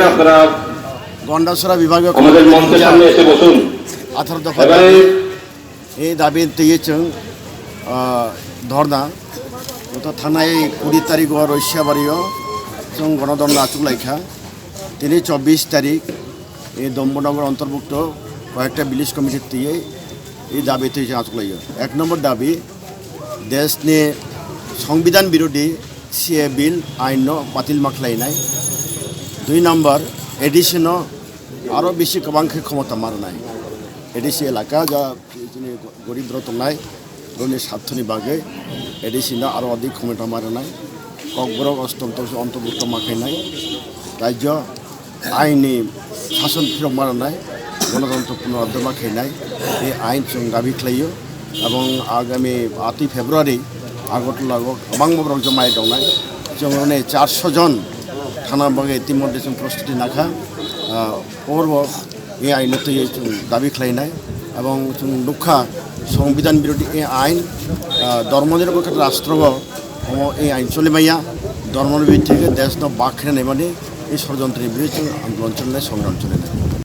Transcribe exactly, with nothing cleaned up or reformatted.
আপনারা গন্ডাছড়া বিভাগীয় আমাদের মঞ্চের সামনে এসে বসুন। আঠারো দফা এবারে দাবি, এই দাবি twiwi chwng, ah, dhorna gota thanai kuri tarik o Roishabari o chwng gono dhorna achuk laikha. Tini chobbish tarik, ei Dombonogor ontorbhukto koyekta village committee twiwi ei dabi twiwi chwng achuk laio. Ek number dabi, deshni songbidhan birodhi C A bill ain no batil ma khlainai. Dui number, A D C no aro bisi kwbang khe khomota ma rwnai. A D C elaka ja chini gorib rok tongnai, rokni sarthoni bagwi A D C no aro adik khomota ma rwnai. Kokborok ostom tokso ontorbhukto ma khainai. Rajyo aini sason phirok ma rwnai, gonotontro punoruddhar ma khainai, ei ain chwng dabi khlaio. Ebong agami atwi February Agartala o kwbangma borok jomai tongnai, chwng rokni charso jon thana bagwi itimodhye chwng prostuti nakha. Ah, porbo ei ain no twiwi chwng dabi khlainai, ebong chwng nukha songbidhan birodhi ei ain, ah, dhormo nirapekho rastro o omo ei ain choli maya, dhormo ni bithi khe desh no bak khe naimani ei sorojontro ni birodhi chwng andolon cholinai, songram cholinai.